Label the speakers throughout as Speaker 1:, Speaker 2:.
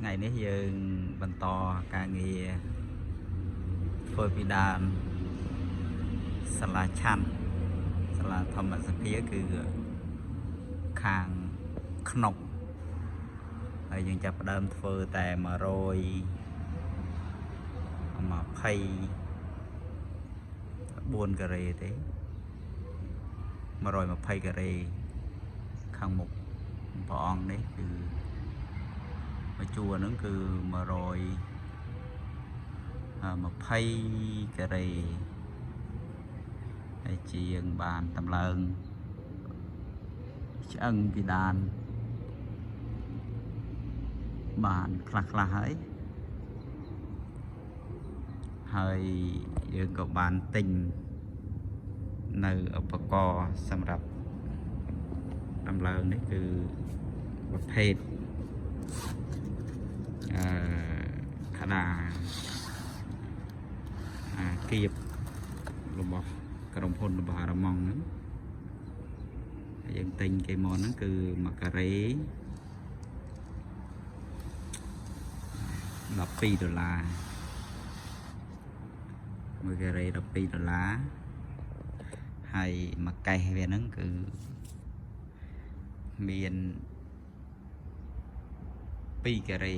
Speaker 1: ថ្ងៃនេះយើងបន្តការងារធ្វើពិដានសាលាឆាន់សាលាធម្មសភាគឺខាងក្នុងហើយយើងចាប់ផ្ដើមធ្វើតែ124ការ៉េទេ120ការ៉េខាងមុខព្រះអង្គនេះគឺមួយជួរហ្នឹងគឺ120ការ៉េហើយជាងបានតម្លើងឆ្អឹងពិដានបានខ្លះខ្លះហើយហើយយើងក៏បានទិញនៅឧបករណ៍សម្រាប់តម្លើងនេះគឺប្រភេទអឺក្តារអាគៀបរបស់ក្រុមហ៊ុនរបស់អារម៉ង់ហ្នឹងហើយយើងទិញគេមកហ្នឹងគឺ1ការ៉េ12ដុល្លារមួយការ៉េ12ដុល្លារហើយមួយកេះវាហ្នឹងគឺមាន2ការ៉េ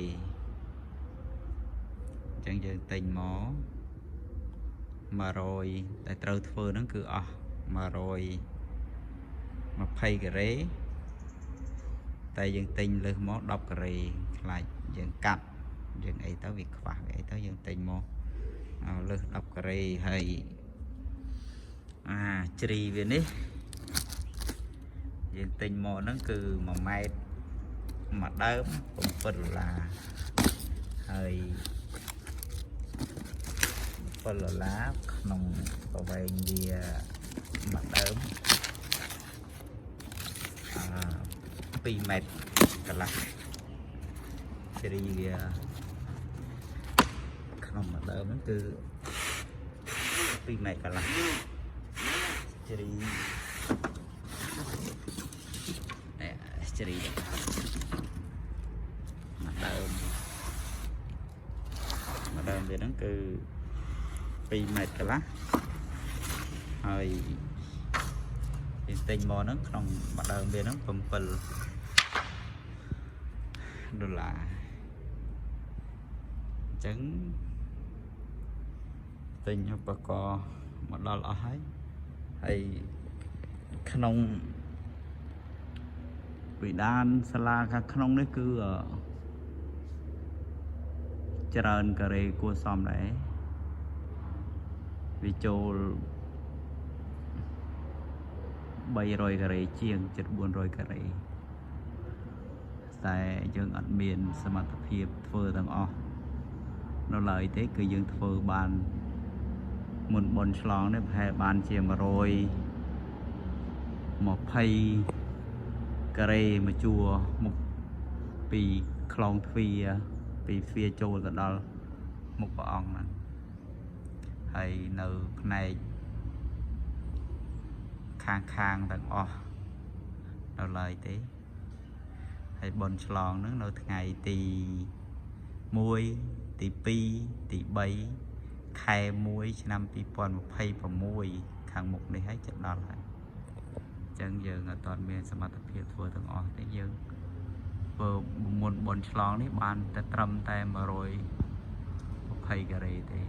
Speaker 1: អញ្ចឹងយើងទិញមក100តែត្រូវធ្វើហ្នឹងគឺអស់120ការ៉េតែយើងទិញលើសមក10ការ៉េខ្លាចយើងកាត់យើងអីទៅវាខ្វះវាអីទៅយើងទិញមកលើស10ការ៉េហើយអាជ្រីវានេះយើងទិញមកហ្នឹងគឺ1ម៉ែត្រមួយដើម7ដុល្លារហើយ7ដុល្លារក្នុងប្រវែងវាមួយដើមអឺ2ម៉ែត្រកន្លះជ្រីវាក្នុងមួយដើមហ្នឹងគឺ2ម៉ែត្រកន្លះជ្រីនេះជ្រីមួយដើមមួយដើមវាហ្នឹងគឺ2ម៉ែត្រកន្លះហើយយើងទិញមកហ្នឹងក្នុងមួយដើមវាហ្នឹង7ដុល្លារអញ្ចឹងទិញឧបករណ៍មកដល់អស់ហើយហើយក្នុងវិដានសាលាខាងក្នុងនេះគឺច្រើនការ៉េគួរសមដែរវាចូល300ការ៉េជាងជិត400ការ៉េតែយើងអត់មានសមត្ថភាពធ្វើទាំងអស់នៅឡើយទេគឺយើងធ្វើបានមុនបុណ្យឆ្លងនេះប្រហែលបានជា120ការ៉េមួយជួរមុខពីខ្លងទ្វារពីទ្វារចូលទៅដល់មុខព្រះអង្គហ្នឹងហើយនៅផ្នែកខាងខាងទាំងអស់នៅឡើយទេហើយបុណ្យឆ្លងហ្នឹងនៅថ្ងៃទី1ទី2ទី3ខែ1ឆ្នាំ2026ខាងមុខនេះហើយចិត្តដល់ហើយអញ្ចឹងយើងអត់ទាន់មានសមត្ថភាពធ្វើទាំងអស់ទេយើងធ្វើមុនបុណ្យឆ្លងនេះបានតែត្រឹមតែ120ការ៉េទេ